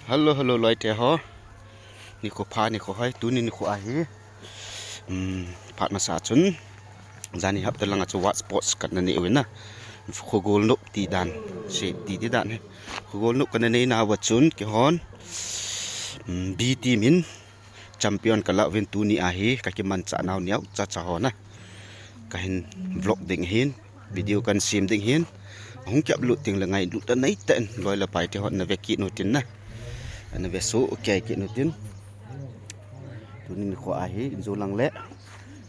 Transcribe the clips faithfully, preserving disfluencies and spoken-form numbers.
Hello, hello, loite ho. Nikho pha, nikho hoi, tuni nikho ahi. Hmm, phat masa chun. Jani hapta langa chu Wat Sports kana nei uvin na. Khogol nop ti dan. Si ti ti dan he. Khogol nop kana nei nauva chun, keihon. Hmm, B team in champion kala uvin tuni ahi, kakimanchah nau neocha cha ho na. Kahin vlog ding hin, video kahin sem ding hin. Ahung kiupload ding le ngailut anei tah in, loi le pai te hon na ve kit u tin na. Na ve soh kei kit u tin. Tuni nikho ahi, injo lang le.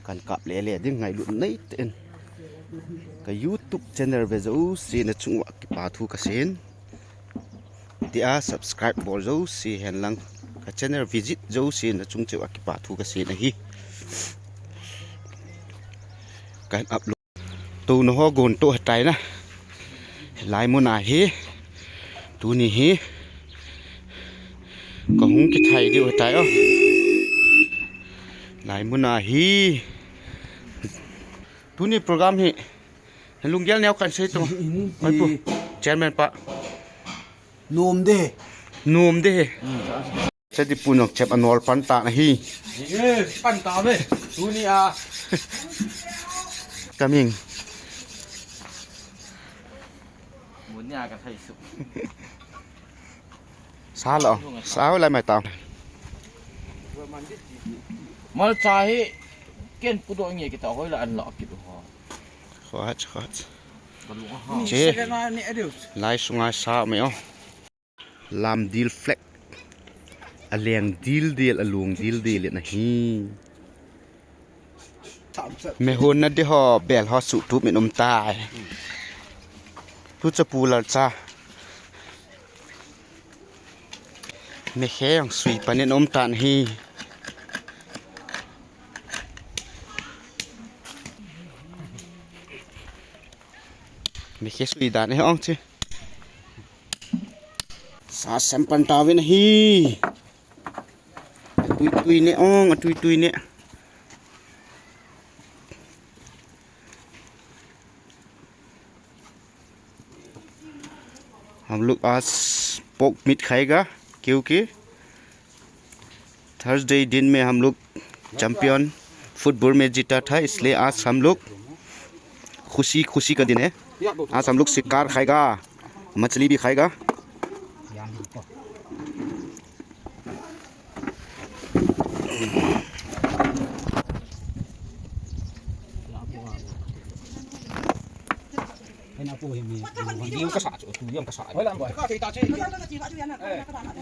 Kahin kap le le ding ngailut anei tah in. Ka YouTube channel ve jouse na chung uva kipa thu kasei in. Tia subscribe bol jouse hen lang ka channel visit jouse na chung cheh uva kipa thu kasei in ahi. Kahin upload. Tou na ho gon to hetai na. Lai mun ahi. Tuni hi. Kahung kithai diu hetai o. Lai mun ahi. Tuni program hi. Lunggel neo kan sei tu. Koi pu. Chairman pa. Nom de. Nom de. Sedi pu nok chep anol pan ta na hi. Eh, pan ta ve. Tuni a. Coming. Mun nia ka thai su. Sa lo. Sa ho lai mai ta. Malcha hi ken pu do nge kita hoi la an lo ki ho. Khot, khot. Che. Lai sunga sa me o. Lamdil flag. Aleng dil dil, alung dil dil na hi. Me hon na de ho, bel ho su tu min um tai. Tu cha pu lal cha. Me khe ang sui panin um tan hi. Me khe sui dan e ong chi. Sa sem pan ta uvin ahi. Tui tui ne ong, tui tui ne. हम लोग आज pork meat खाएगा क्योंकि थर्सडे दिन में हम लोग champion football में जीता था, इसलिए आज हम लोग खुशी खुशी का दिन है। आज हम लोग शिकार खाएगा, मछली भी खाएगा।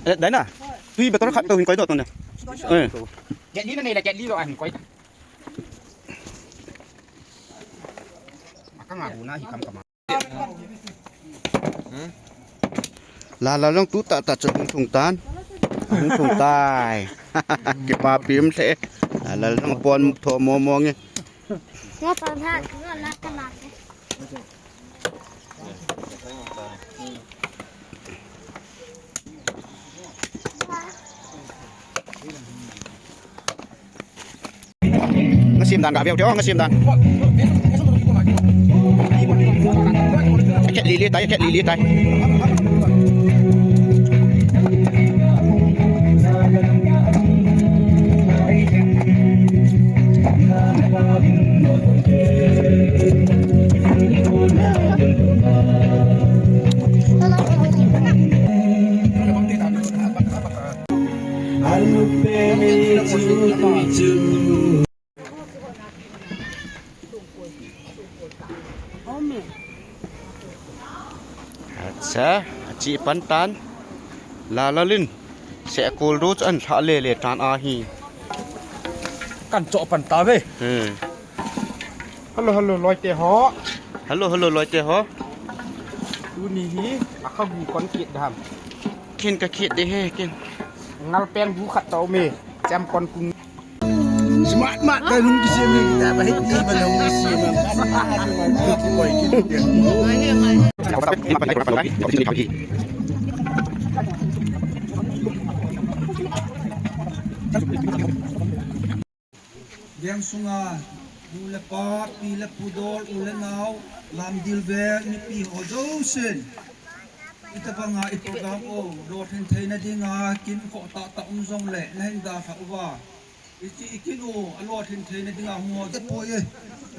Dai na. Tui betor khat to hin koi do ton ne. Ket li na nei la ket li lo a hin koi. Aka nga bu na hi kam kam. La la long tu ta ta chu hung thung tan. Hung thung tai. Kipa pim se. La la long pon tho mo mo nge. Nga pa na, nga na ka na. Nga sim dan ka veu teo, nga sim dan. Khet li li tai, khet li li tai. Acha, achi pan tan. La la lin. Se kol ro chu an lha le le tan ahi. Kan cho pan ta ve. Hmm. Hello, hello, loite ho. Hello, hello, loite ho. Tuni hi, akha gu kon kit dam. Kin ka kit de he, kin. Ngal pen gu khat tau me. Cham kon kung. Smart mat ka hung kisi me kita ba hit ni ba hung kisi me. Koi kit de. Veng sunga nu le pa, pi le pu dol, u le nao, Lamdil veng mipi ho jousen. Tabanga i program u lolhin theina dinga kin khoh tahtah um jongle nahin dalha uva, ichi ikin u alolhin theina dinga hung ho tapoi e,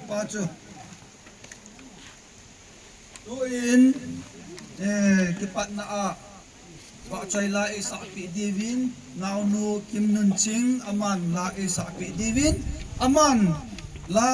pa chu. Tuin, eh, kipatna a vahchoi la eisahpeh diuvin, naonu Kimnunching, aman la eisahpeh diuvin, aman la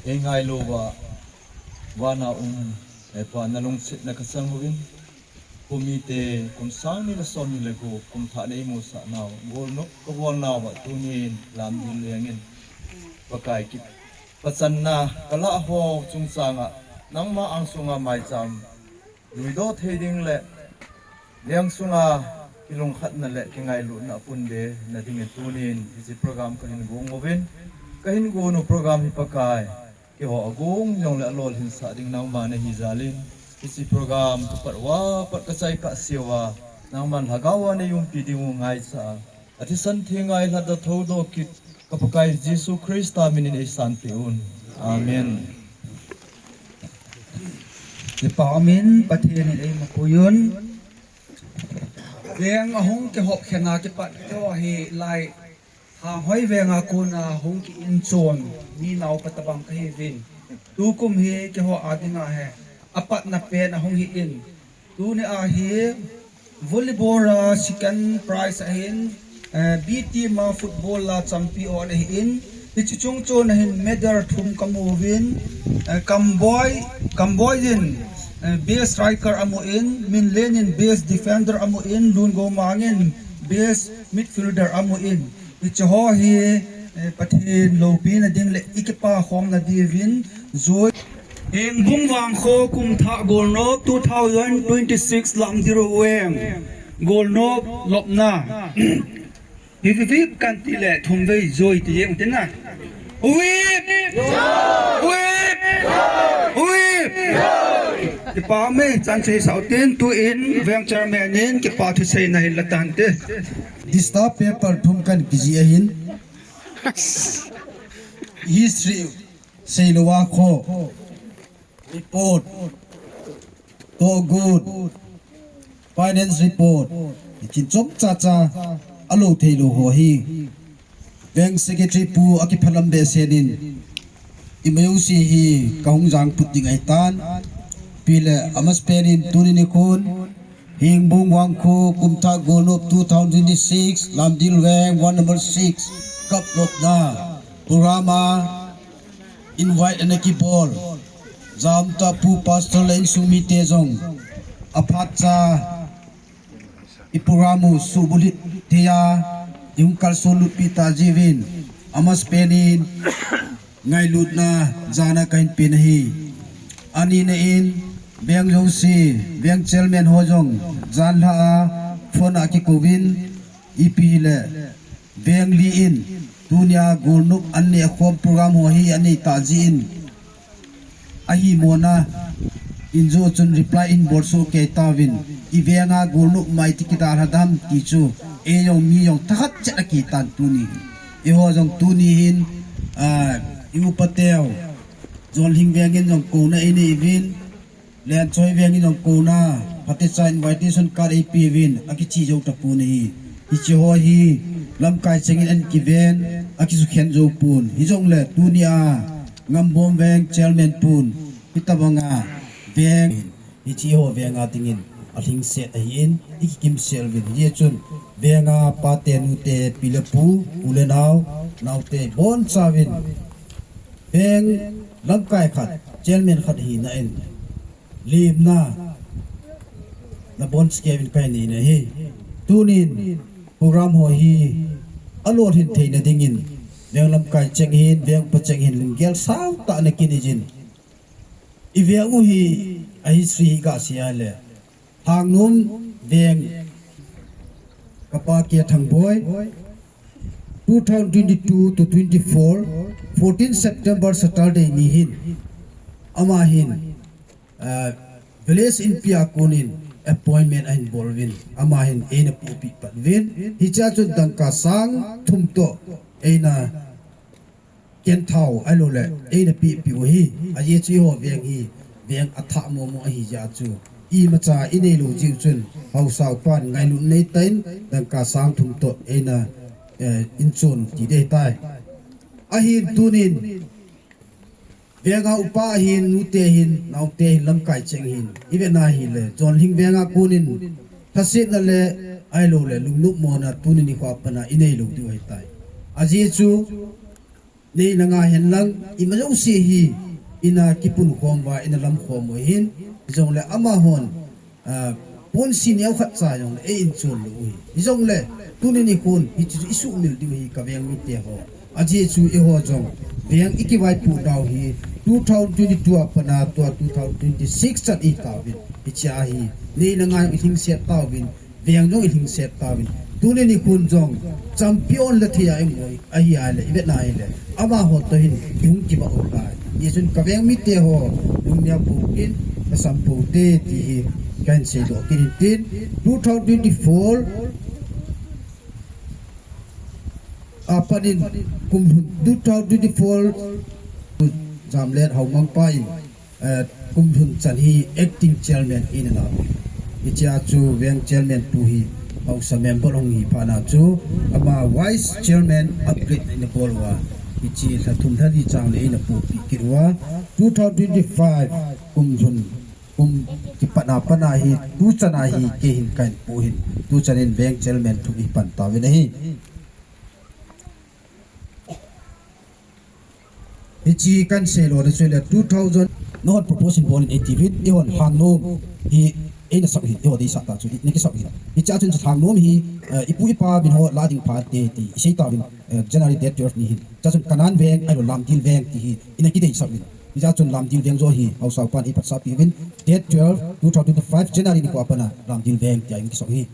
Ei ngailouva, vana um, eh, Pa nalungsetna kasang uvin. Kum ite, kum sang ni le som ni le gup, kum thah neimusah nau, golnop kabol nauva tunin lamdin lengin Pakai kipachatna kalah ho chungchanga nangma angsunga maicham luidoh thei ding le, leng sunga kilungkhatna le kingailutna apunbe nadingin tunin hiche program kahin gong uvin, kahin gonu program hi Pakai, keiho agong jongle alolhinsah ding nangma nahi jalin, hiche program kapat uva pat kachai kahseuva, nangman lhagao a neiumpi dingu ngaisah a, athisan theng a eilhatdoh thoudoh kit ka Pakai Jesu Christa minin eisanpeh un. Amen. Kipa umin Pathen in eimapuiyun. Veng ahung kihop khen a kipat keiho hi lai Hanghoi venga kona hung ki inchon mi naopa tobang kahiuvin. Tukum hi keiho a dinga hi apatna pen ahung hi in. Tuni a hi volleyball a second prize ahin, eh, B team a football a champion ahin. Hiche chung chon ahin medal thum kamu uvin, eh, Kamboi, Kamboi in, eh, best striker amun, Minlen in best defender amun, Lungomang in best midfielder amun. Hiche ho hi, eh, Pathen loupina ding le ikipa khomna diuvin jui. Hengbung Vangkho kumthah golnop two thousand twenty-six Lamdiro Veng golnop lopna. Vip, vip, vip, kan ti le thum vei joi ti jeng tin na. Vip! Vip! Vip! Kipa ume, chan sei sau tin, tuin Veng Chairman in kipa thuseina hin la tante. Dista paper thum kan kijih ahin. History, seilouva kho, report, tohgon, finance report, ichin chomcha cha, alou theilou ho hi. Bank secretary pu akiphalam behseh in, imajouse hi kahung jangput ding ahitan. Ipi le, amasapen in tuni nikhon, Hengbung Vangkho, kumthah golnop two thousand twenty-six, Lamdil Veng, ward number six, kaplopna, program a, invite ana kibol. Jamta pu pastor le insung mite jong, aphatcha, i program u subulhit theiya, ihung kalson lutpi ta jiuvin, amasapen in, ngailutna jana kahin pen ahi. Anina in, bank jouse, bank chairman ho jong, janlhah a, phone a kikouvin, ipi hile, bank li in, tunia golnop an neh khom program ho hi anei ta jin, ahimona, injo chun reply in bolsoh kei tauvin, i bank a golnop mai ti kidalha dam ti chu, ei jong mi jong thakhat chet akitan tuni. Eiho jong tuni hin, ah, i upateu, Jonlhing veng in jong kouna einei uvin, Lenchoi veng in jong kouna, phatecha invitation card eipe uvin, akiche jou tapon ahi. Hiche ho hi, lamkai cheng in ahin kiven, akisukhen jou pon. Hijongle, tunia, Ngambom veng chairman pun, hitobanga, veng, hiche ho veng a dingin, alhingset ahin, ikikimsel uvin. Hijeh chun, veng a pate nute pi le pu, u le nao, naote bonchauvin, veng lamkai khat, chairman khat hina in, lemna, nabonchauvin kahin nei ahi. Tunin, program ho hi, alolhin theina dingin, veng lamkai cheng hin, veng upa cheng hin, lunggel sao tah in ana kinei jin. I veng u hi, a history hi gasei a le, Hangnom veng, kapa K. Thangboi, two thousand twenty-two to twenty-four, fourteen September Saturday ni hin, ama hin, ah, village inpi a konin appointment ahin bol uvin, ama hin eina pohpeh pat uvin, hichea chun dangka sang thum toh eina kenthao ahiloule eina pehpeh u ahi. Ajeh chu eiho veng hi, veng athah momo ahi jeh a chu, imacha inei lou jeh u chun, haosa upan ngailut neitan, dangka sang thum toh eina, eh, inchon u ti ding ahitai. Ahin tunin, veng a upa ahin, nute ahin, naote ahin, lamkai cheng ahin, ivetna hile, Jonlhing veng a konin, lhasetna le, ahiloule, lungnop mona, tuni nikho a pat a inei lou diu ahitai. Ajeh chu, neina nga henlang, ima jouse hi, ina kipunkhom uva, ina lamkhom u ahin, hijongle amahon, ah, ponsi neo khat cha jongle, ei inchon lou u ahi. Hijongle, tuni nikhon, hiche chu isuhmil diu ahi kaveng mite ho. Ajeh chu eiho jong, veng ikivaipoh nau hi, two thousand twenty-two a pat a tua two thousand twenty-six chan ihitauvin, hichea hi, neina nga ilhingset tauvin, veng jong ilhingset tauvin. Tuni nikhon jong, champion le thei a imu ahi a le, ivetna hile, amaho toh hin, ihung kivah u tai. Hijeh chun kaveng mite ho, lungneo pou tin, kasam pou te, ti hi, kahin seidoh kit in tin, two thousand twenty-four, apat in, kum lhun, two thousand twenty-four, Jamlet Haomangpa in, eh, kum lhun chan hi acting chairman eina la u ahi. Hichea chu veng chairman pu hi haosa member ahung hi phat a chu, ama vice chairman upgrade eina bol uva, hiche lha thum lha li changle eina pohpeh kit uva, two thousand twenty-five kum lhun, kum kipatna pat a hi, tuchan a hi kei hin kahin poh in, tuchan in veng chairman thum ipan tauvin ahi. Hiche kahin seilona chu le two thousand, nahon propose hin bol in eitiuvin, eihon Hangnom hi eina sah u ahin, eiho deisah tah chu, eina kisah u ahin. Hichea chun Hangnom hi, eh, ipu ipa min ho la ding phante ti isei tauvin, eh, January date twelve ni hin. Chua chun Kanan veng, ahilou Lamdil veng ti hi, eina kideisah u ahin. Hichea chun Lamdil veng joh hi, haosa upan eiphatsahpi uvin, date twelve, two thousand twenty-five, January nikho a pat a Lamdil veng tia eina kisah u ahi.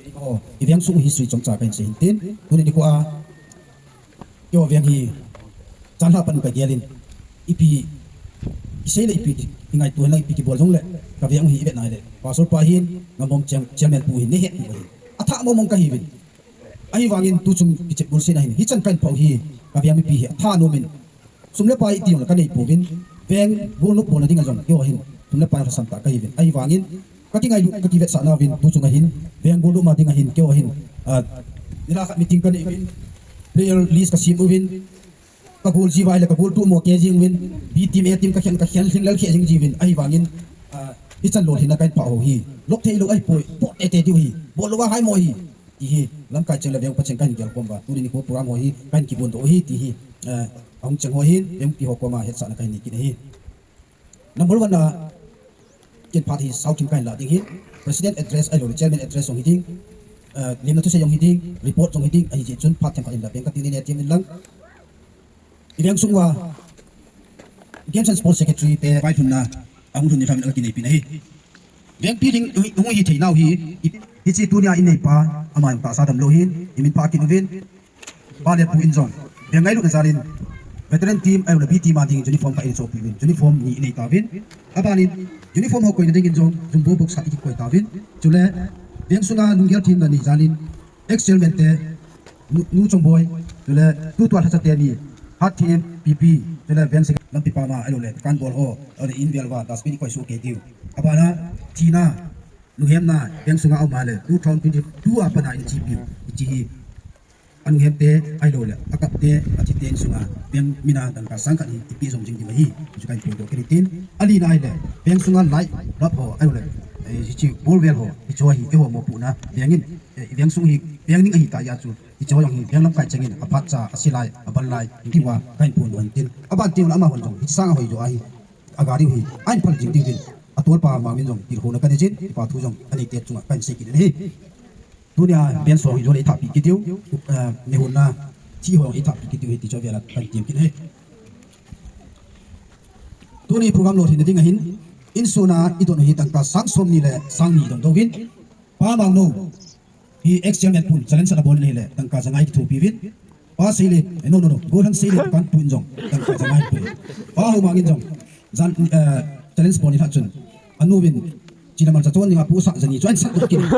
Eiho, iveng sung history chomcha kahin sei hin tin, tuni nikho a, Keiho veng hi, janlhah a pat in kagel in, ipi, isei le ipi, ingaito henlang ipi kibol jongle, kaveng u hi ivet nai le, Pastor pa hin, Ngambom chair-, chairman pu hin, neihet u ahi. Athah mong mong kahiuvin. Ahivangin tuchung kichep bulsena hin hichan kahin phah u hi, kaveng mipi hi atha nom in, sum le pai ti jong le kanei pouvin, veng golnop bolna dinga jong keiho hin sum le pai lhasam tah kahiuvin. Ahivangin kakingailut, kakivetsah nauvin, tuchunga hin veng golnop ma dinga hin keiho hin, ah, nilhah khat meeting kanei uvin, player list kasem uvin, kagol ji uva ahile kagol tuh mo kei jing uvin, B team, A team kakhen, kakhen lhinglel khe jing jiuvin. Ahivangin, ah, hichan lolhinna kahin phah u hi lop theilou ahipoi, pot tete diu hi, bol louva haimo hi, ti hi lamkai cheng le veng pacheng kahin gelkhom uva, tuni nikho program ho hi kahin kivondoh u hi, ti hi, eh, ahung cheng ho hin veng mipi ho koma hetsahna kahin nei kit ahi. Number one a, ken phat hi saokim kahin lah ding hin, President address ahilouleh Chairman address jong hiding, eh, lemna thusei jong hiding, report jong hiding, ahijeh chun phat themkhat in lah ding kating in, A team in lang. Iveng sung uva Games and Sports Secretary te vailhunna ahung lhun ni lhon in kakineipi ahi. Vengpi ding hung hi theinau hi, hiche tunia ineipa, ama jong tahsa damlou hin, imin pha kit uvin, Pa le pu in jong veng ngailutna jalin veteran team ahilouleh B team a ding uniform khat eichohpeh uvin, uniform ni inei tauvin. Abanin uniform ho koina dingin jong jumbo box khat ikikoi tauvin. Chule veng sunga lunggel themna nei jalin ex chairman te, Nu, Nu Chongboi, chule tutua lhacha teni, Hatthem, Pipi, chule veng sung lampi pama ahilouleh dukan bol ho, ahilouleh in vel uva dustbin ikoi soh kei diu. Abana thina, nuhemna veng sunga aum a le two thousand twenty-two a pat a in chepiu, hiche hi anuhemte ahilouleh akapte, athite insunga veng mina dangka sang khat hi ipi jom jing ding ahi, chu kahin phondoh kit in tin. Alina ahile veng sunga light bulb ho ahilouleh, eh, hiche ball vel ho, hicheho hi eiho mopohna veng in, eh, veng sung hi veng ning ahi tah jeh a chu hicheho jong hi veng lamkai chengin aphatcha, asilai, abanlai, hitiuva kahin phondoh in tin. Aban teng le amahon jong hiche sanga hoi jo ahi, agari hi ahin phal jing diuvin, atolpa Mangmin jong tilkhouna kanei jin, kipa thu jong aneite chunga kahin sei kit in ahi. Tunia veng song hi jong le ithahpeh kit diu, eh, nehonna thi ho jong ithahpeh kit diu ahi ti chu avela kahin tem kit in ahi. Tuni program lolhinna dinga hin, insung a idon u hi dangka sang somni le sang ni idon douvin, Pa Mangnou hi ex chairman pun challenge abol in ahile dangka janga ikithopi uvin. Pa Seile, eh, no, no, no, Golhang Seile dukan pu in jong dangka janga ahin pe. Pa Haomang in jong jan, eh, challenge bol ni lhah chun, anu vin china malcha chon dinga posah jani chu ahin satdoh kit in.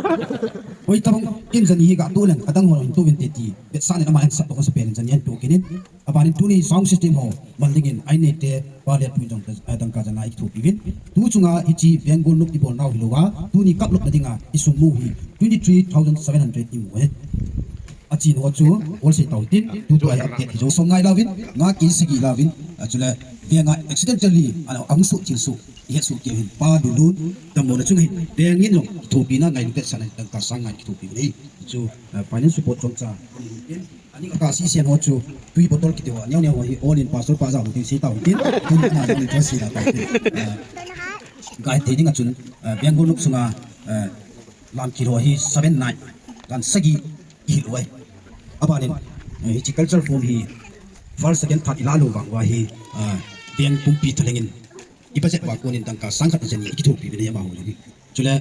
Hoi tabang in jani hi gatoh leng adang ho hin touvin te ti vetsahna in ama ahin satdoh masapen in jani ahin toh kit in. Abanin tuni sound system ho man dingin a inneite Pa le pu in jong, eh, dangka janga ikithopi uvin. Tuchunga hiche veng golnop ibolnau hilouva, tuni kaplopna dinga isum mu hi twenty three thousand seven hundred imu ahi. Achen ho chu olsei tau hitin, tutua hi update hi jo som ngai lauvin, nga kei sagi lauvin, achule venga accidentally ana ahung soh chil soh, ihet soh keu hin Pa Lulun, dammona chunga hin veng in jong kithopina ngailut vetsahna dangka sang nga kithopi uvin ahi. Chu, eh, finance support chomcha. Ani ka si sen ho chu tui bottle kiti ho, neo neo ho hi, all in pastor pa jao ding sei tau tin, tui na jao ding sei tau tin. Ah, gai te ding a chun, ah, veng golnop sunga, ah, lam kilo hi seven nine, gan sagi kilo ai. Abanin, eh, hiche culture form hi, first, second, third ila lou vang uva hi, ah, veng pumpi thalengin, i budget uva konin dangka sang khat ni jani ikithopi uvin ahi amaho jong hi. Chule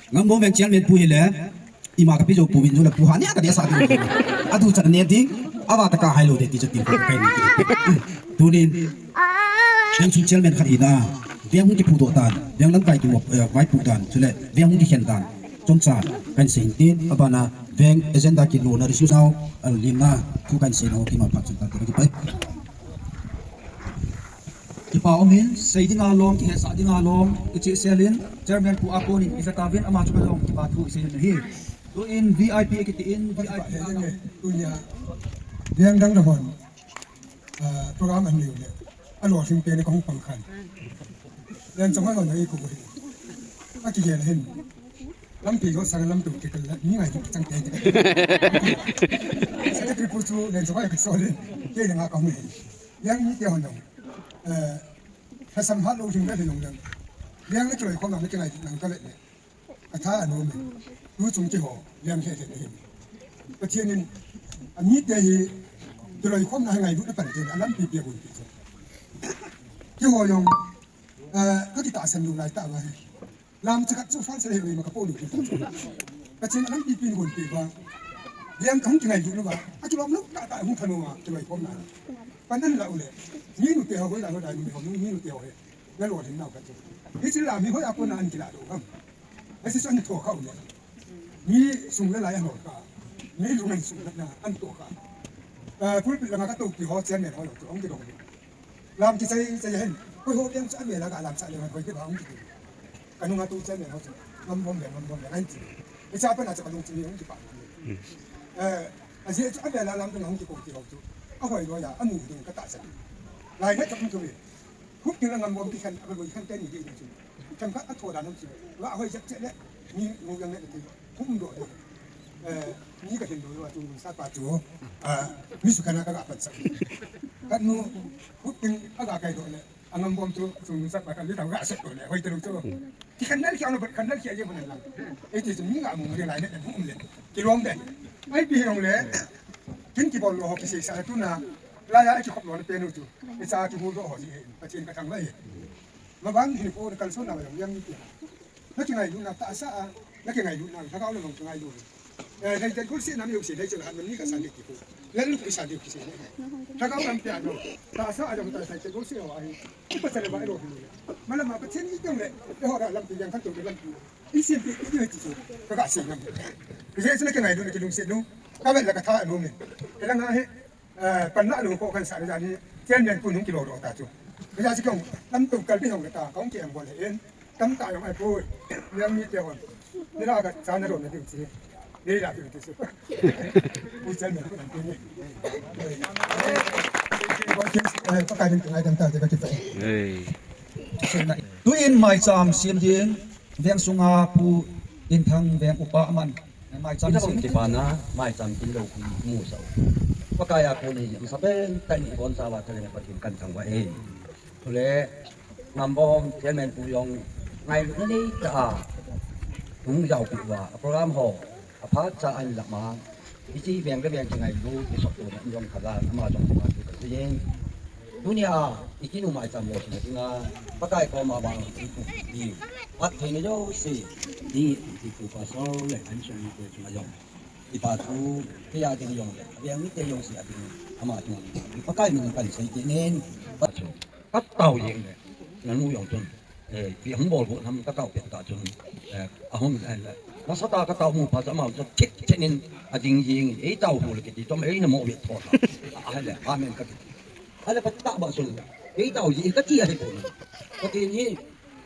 Ngambom veng chairman pu hile, ima kape jou pouvin, jole pu ha nia kadehsah ding. Adu chan ne ding, ava tah kahai lou ding ti chu tin kahin. Tunin veng sung chairman khat hina, veng hung kiphutdoh dan, veng lamkai kimu, eh, vaipoh dan, chule veng hung kikhen dan chomcha kahin sei hin tin, abana veng agenda kilona resource nau, eh, limna thu kahin sei nau kima phat chun kahin kipai. Kipa umin, sei dinga lom, kihetsah dinga lom, ichihselin, chairman pu a konin ija tauvin, ama chu kalom kipa thu isei hin ahi. Tuin V I P kiti in, V I P a lom. Tunia, veng dang dang hon, ah, program an neiu le, alolhing pen kahung pang khan. Len chong hon hon eikou hi. Akigel hin. Lampi ho sang lam tum kikal la, mi ngai tum kichang te. Secretary pu chu len chong ai kisolin. Kei le nga kahung hin. Veng mite hon dong. Eh, lhasam hat lou lhing le lhing lou leng. Veng le kiloikhomna le kingailutna ka vet le. Ka tha anom e. Tuchung keiho, veng lheh lheh le hin. Pathen in, amite hi, kiloikhomna hi ngailutna pan te, alampi pia gon pi chu. Keiho jong, eh, ka kitahsan lou lai tah uva hi. Lam chakhat chu false le hei ma ka po lou pi chu. Pathen alampi pin gon pi uva. Veng kahung kingailut uva. Akilom lou tah tah hung thanom a, kiloikhomna. Pan an la u le. Mi nu te ho, hoi la ho da nu ho, mi nu te ho he. Nalolhin nau kati. Hiche la mi hoi a kona an kilah doh ham. Hiche chu ana tho kha u le. Mi sung le lai anol kha. Mi lung an sung le na an to kha. Eh, pulpit langa katou pi ho chairman ho jong chu hung kidong. Lam kichai chai hen. Koi ho teng chu avela ga lam cha le hoi kibang kiti. Kanunga tu chairman ho chu. Ngambom le, ngambom le, an ti. Hiche a pat na chu kalung chu mi hung kipa. Eh, ajeh chu avela lam ding hung kiko ti ho chu. Ahoi loi a, amu ding katahsan. Lai na chak mu chu mi. Hupding a ngambom kikhen, akaloi khen teni ding chu. Themkhat atho dan hung chu. Ga hoi jep che le. Mi mu yang le ti. Hum doh le. Eh, mi kahin doh le, tu sa pa chu. Ah, mi sukhen a kaga pansa. Kanu, hupding aga kai doh le. Angambom chu, chu sa pa kan le tau ga sot doh le. Hoi telu chu. Kikhen nal khia no, khen nal khia je mo nal. Iti chu mi ga mu le lai le, hum le. Kilom de. Ai pi long le. Kin kibol lo ho kisei sa tuna. Laiya kikhop lo le penu chu. Icha kibol doh ho ji. Pathen kathangvah e. Mavang hi ko kalson na vang yang ni tia. Na kingailutna tahsa a, na kingailutna, lhagao le vang kingailu. Eh, lhaitet golseh na mi u se, lhaitet han ni kasan ding ti ko. Lel ku sa ding ki se. Lhagao lam pia no. Tahsa a jong ta lhaitet golseh ho ahi. Ki pa chale ba ro hi. Malam ma Pathen ni jong le. E ho da lampi yang kan to lampi. I sim pi i ti so. Kaga se nam. Ki se na kingailutna kilungset nu. Ka vet la katha nu me. Kila nga he. Eh, panna lung ko kan sa ni, chairman pu nung kilo do ta chu. Ni ja si kong, lam tu kal bi hong ta, kong ki ang bol hen. Tam ta yong ai pu. Yang ni te hon. Ni la ka cha na ro na diu chi. Ni la diu chi. Pu chairman pu nung ni. Eh, pa ka din ngai dam ta te ka ti pa. Hey. Tu in mai cham sim din. Veng sunga Pu Dinthang veng upa aman. Maicham ina bang sin kipana, maicham tin lo pi mu sa. Pakai a kon hi, sa pen tai ni kon sa wa thale Pathen kan thangvah e. Thule, ngambom, chairman pu jong, ngailutna nei ta a. Hung jao pi wa, a program ho, aphat cha an la ma. Hiche veng le veng kingailut, i sot tona in jong khat a, ama jong khat a, khat a, khat a. Tunia, i kinu maicham losina dinga, Pakai koma vang i pu diu. Phattheina jouse, i, i pu pastor le, an sung mite chunga jong. I pa thu, kei a ding jong le, veng mite jouse a ding, ama chunga ding. Pakai min kan sei kit in, pa chu. Ka tao jeng le, nanu jong chun. Eh, pi hung bol hu ham ka tao pet ta chun. Eh, ahung, eh, le. Nasatah a ka tao mu phat chu ama chu thit thit in a ding jing in, ei tao hu le kiti tom, ei na mo vet tho ta. A, a le, amen ka ti. A le, ka tao ba sun. Ei tao ji, ka ti a hi ko. Ka ti ni,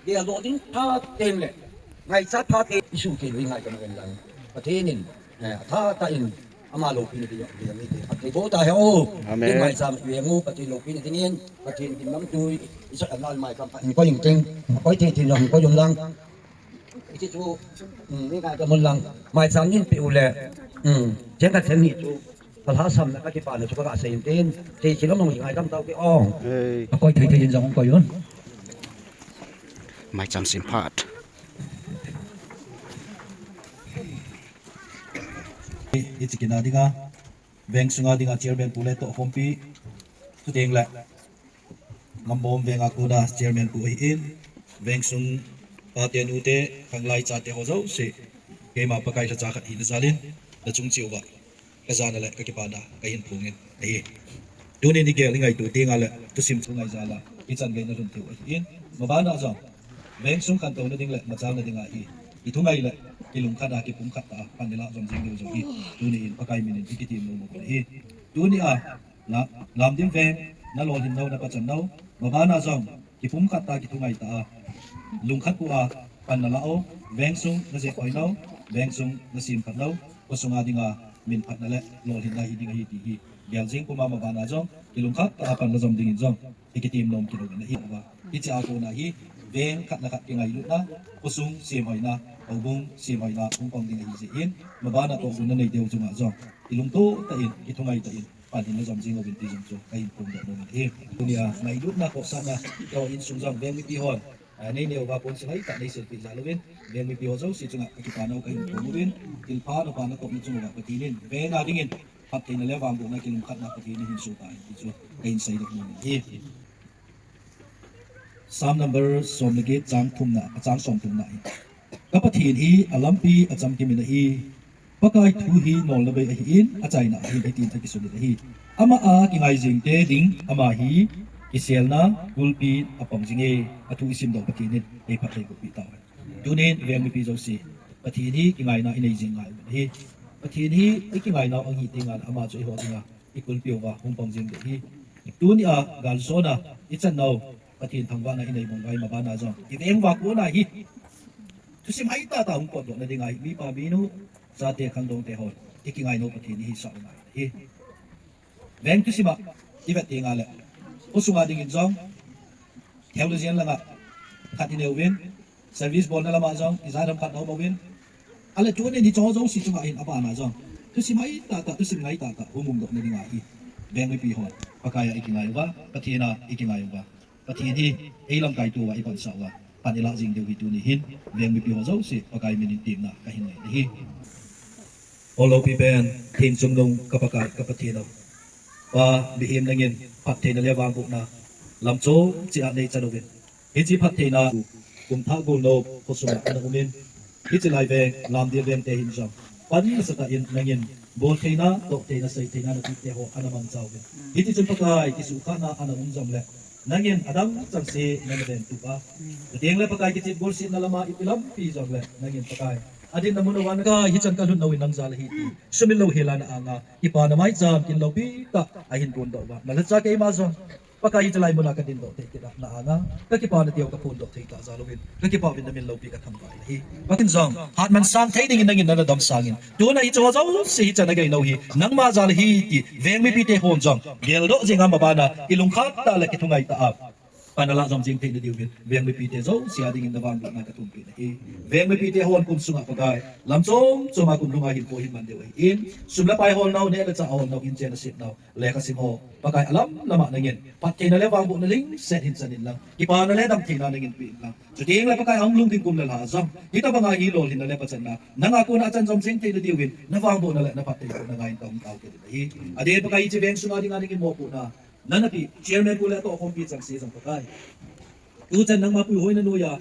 dia lo ding tha ten le. Ngaichat tha ten, i su ke lui ngai ka ma en lang. Ka ti nin, eh, tha ta in, Ama loupina ding, ding, ding, ding. Pathen bo ta he o. Amen. Ding maicham i veng u, Pathen loupina dingin, Pathen kin namtui, i sot anal maicham pa, koi ing ting, koi thei thei jong, koi jong lang. Hiche chu, um, ni ngai ka mun lang, maicham nin pe u le, um, jeng ka then ni chu, ka lhasam na ka kipana chu ka ga sei in tin, thei thei jong ngai kam tau ke o. Hey. Koi thei thei jong koi un. Maicham sim phat. Hiche kina dinga, veng sunga dinga chairman pu le tohkhompi, chuteng le Ngambom venga kona chairman pu ahin, veng sung pate nute, khanglai chate ho jouse, keima Pakai lhacha khat hina jalin, nachung cheh uva, kajana le kakipana kahin phongin ahi. Tuni nigel ingaito tenga le, thusim thu ngai jal a, ichan gei nalhun theiu ahin, mabana jong, veng sung khantouna ding le machalna dinga hi, kithungai le kilungkhat a, kipumkhat tah a pan ilah jom jing diu jong hi, tuni in Pakai minin ikitem nom u ahi. Tunia, la, Lamdim veng, nalolhin nau, napachan nau, mabana jong, kipumkhat tah a, kithungai tah a, lungkhat pu a, pan nalah u, veng sung najep hoi nau, veng sung nasem khat nau, khosunga dinga minphatna le lolhinna hi ding ahi ti hi, gel jing puma mabana jong, kilungkhat tah a pan la jom dingin jong, ikitem nom kilou in ahi uva. Hiche a kona hi, veng khat le khat kingailutna, khosung semhoina, houbung semhoina, hung pang ding ahi jeh in, mabana tohgon nanei teu chunga jong, kilungto tah in, kithungai tah in, pan hin la jom jing uvin ti jong chu kahin phongdoh nom in ahi. Tunia ngailutna, khohsahna, keiho insung jong veng mipi hon, ah, nei neo uva ponsil hoitah nei silpeh jal uvin, veng mipi ho jouse chunga kakipana u kahin phong uvin, thilpha napha natopna chung uva Pathen in veng a dingin phattheina le vangbohna kilungkhatna Pathen in hin soh tahen ti chu kahin seidoh nom in ahi. Psalm number som le get, chang thumna, a chang som thumna hi. Ka Pathen hi alampi achamkim in ahi. Pakai thu hi nolna bei ahin, achaina ahin hitin akisut in ahi. Ama a kingai jing te ding, ama hi Iselna kulpi apang jing e, athu isimdoh Pathen in eiphatthei bohpi tauhen. Tunin veng mipi jouse, Pathen hi kingaina inei jing ngai ahi. Pathen hi ikingainau ahi ti ngal ama chu eiho dinga ikulpi uva hung pang jing ding ahi. Tunia galjona ichan nau Pathen thangvahna inei bang ngai ma bana jong iveng uva kona hi thusim hoi tah tah hung potdohna dinga hi mipa minu, chate khangdongte hon ikingainau Pathen ihisah u ngai ahi. Veng thusima ivet tengle, khosunga dingin jong theologian langa khat inei uvin, service bolna lama jong ijat ham khat aum uvin, ale tunin hicheho jouse chunga hin abana jong thusim hoi tah tah, thusim ngai tah tah hung umdohna dinga hi veng mipi hon Pakaiya ikingai uva, Pathena ikingai uva, Pathen hi eilamkai touva ipansah uva pan ilah jing diu hi tuni hin veng mipi ho jouse Pakai minin temna kahin nei ahi. Ol loupi pen, theng chungnung ka Pakai ka Pathen o, Pa, mihem nangin phattheina le vangbohna lam chom cheh a neichan uvin, hiche phattheina kumthah golnop khosunga ana umin, hiche lai veng Lamdil veng te hin jong pan nasatah in nangin boltheina, tohtheina, seitheina napite ho ana mangcha uvin, hitichun Pakai kisuhkhahna ana um jongle nangin adang chengse nana ventup a, chuteng le Pakai kichep golsetna lama ilampi jongle nangin Pakai adinna mun uva Pakai hichan kalhun nau in nang jal ahi ti sumil louhela na anga kipana maicham kin loupi tah ahin pondoh uva, nalhacha keima jong Pakai hiche lai muna kadindoh thei kit a na anga kakipana teu kaphondoh thei tah jal uvin kakipa uvin namin loupi kathangvah in ahi. Pakai jong hatman sang thei dingin nangin nana damsangin, tuna hicheho jouse hichan agai nau hi nangma jal ahi ti veng mipite hon jong geldoh jing a, ma bana ilungkhat tah le kithungai tah a pan alah jom jing theina diuvin veng mipite jouse a dingin navangbohna kathumpi nahi. Veng mipite hon kum sunga Pakai lam chom choma kum lhunga hinkho hin man diu ahin, sum le pai holnau, neh le chah holnau, inchen asetnau, lekhasim ho Pakai alam lama nangin phattheina le vangbohna lungset hin chan inlang, kipana le damtheina nangin pe inlang, chuteng le Pakai ahung lhung ding kum le lha jong hitobanga hi lolhinna le pachatna nanga kona achan jom jing theina diuvin navangbohna le naphattheibohna ngai in kahung tao kit in ahi. Adeh Pakai hiche veng sunga dinga nangin mopohna nana peh, chairman pu le atohkhompi chengse jong Pakai tuchan nangma puihoina noiya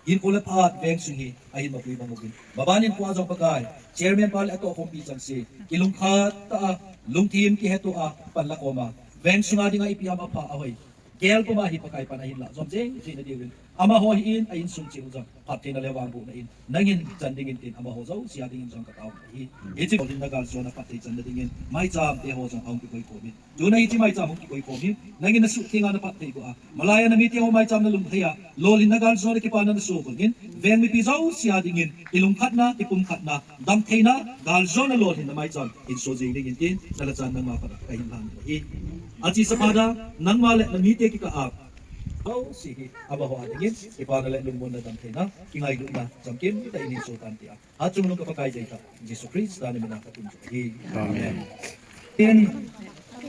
hinkho le phat veng sung hi ahin mapui bang uvin, maban hinkhoa jong Pakai chairman pa le atohkhompi chengse kilungkhat tah a, lungthim kihetoh a pan lakhom a, veng sunga dinga ipi ham apha ahoi gel puma hi Pakai pan ahin lah jom jing theina diuvin, amaho hi in a insung cheh u jong phattheina le vangbohna in nangin chan dingin tin amaho jouse a dingin jong katao ahi. Hiche lolhinna galjona phatthei channa dingin maicham te ho jong ahung kikoi khomin, tuna hiche maicham hung kikoi khomin nangin nasuhtheng a naphattheiboh a, malaiya namite ho maicham nalunglhai a lolhinna galjona kipana naso bangin, veng mipi jouse a dingin ilungkhatna, ipumkhatna, damtheina, galjona lolhinna maicham hinso jing dingin tin nalhachan nangma khut a kahin lhan ahi. Achesa Father, nangma le namite kikah a jouse hi amaho a dingin kipana le lungmonna, damtheina, kingailutna chamkim tah in hinso tan tia, hatchungnung ka Pakai deitah Jesu Christa namin a kathum ahi. Amen.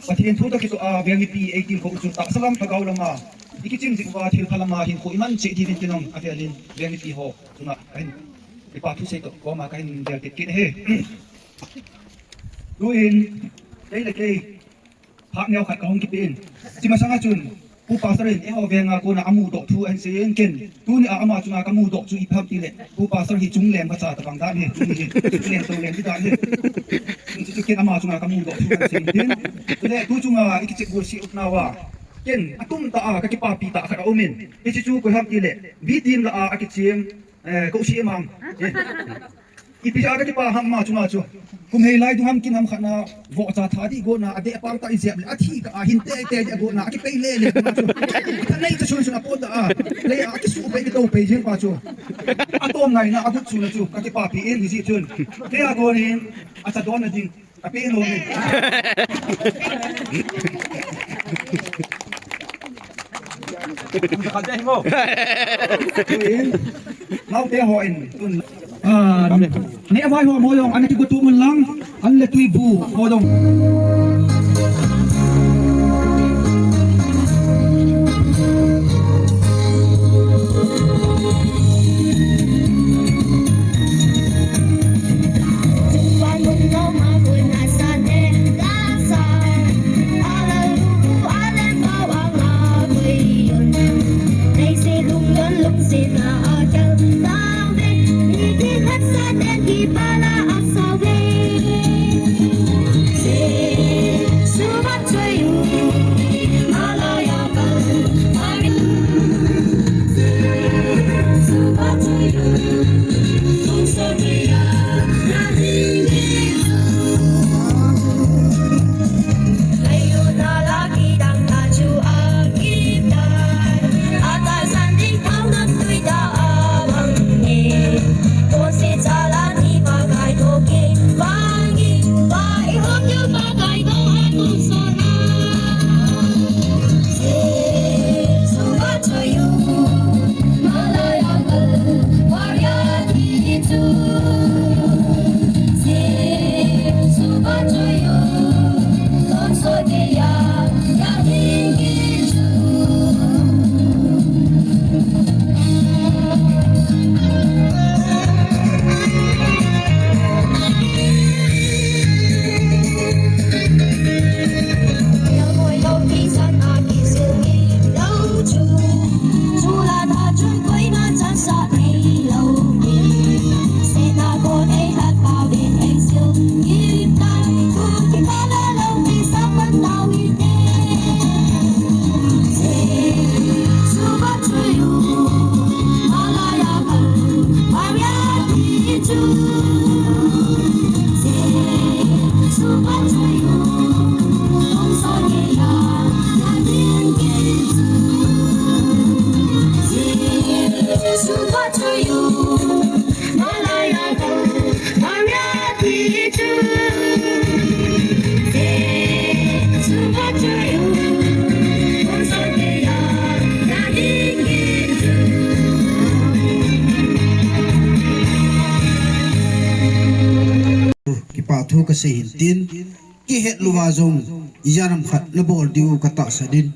Pathen thu toh kitoh a veng mipi eitilkhou u chu tahsa lam, lhagao lama ikichim jing uva thilpha lama hinkho iman cheh diuvin tin jong avelin veng mipi ho chunga kahin, kipa thusei toh koma kahin vel kit kit ahi. Tuin kei le kei phat neo khat kahung kipe in, hiche masanga chun Pu Pastor in eiho venga kona amudoh thu ahin seiyin, ken tunia ama chunga kamudoh chu ipi ham tile, Pu Pastor hi chungleng vacha tobang dan ahi, tuni hi chungleng touleng hi dan ahi. Hiche chu ken ama chunga kamudoh thu ahin seiyin tin, chule tu chunga ikichep golset upnauva ken atumtah a kakipapi tah khat aumin, hiche chu koi ham tile B Team lah a akichem, eh, Kousi Emang, eh, ipi a kakipa ham ama chunga chu. Kum hei lai dung ham kin ham khat na vohcha tha dih gotna, adeh pang tah ijep le athi kah a hin teitei dih gotna, akipei lele pa chu, ithanei chu sun sun apot tah a, lei a akisuh pei, kitoh pei jeng pa chu, atom ngaina agut chuna chu kakipapi in, hijeh chun keia konin acha donna ding apeh lou in. Naote hon tun, ah, neh vai ho mo jong ana kigotup un lang, an le tui bu ho jong. Pathu kasei hin tin, kihet louva jong, ijat ham khat nabol diu katahsan in.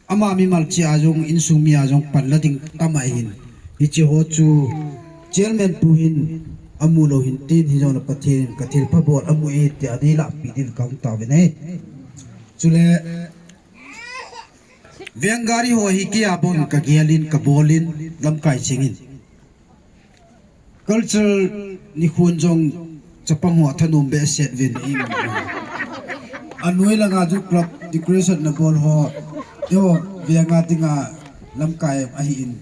Ama mimal cheh a jong, insung mi a jong, panla ding tam ahin. Hiche ho chu, Chairman pu hin, amu lou hin tin, hijongle Pathen in kathilpha bol amu e, tia neilahpeh din kahung taovin ahi. Chule, veng gari ho hi keia bou in kagel in, kabol in, lamkai chengin. Cultural nikhon jong chapang ho athanom behseh uvin. Anoi langa chu club decoration nabol ho, eiho venga dinga lamkai ahin.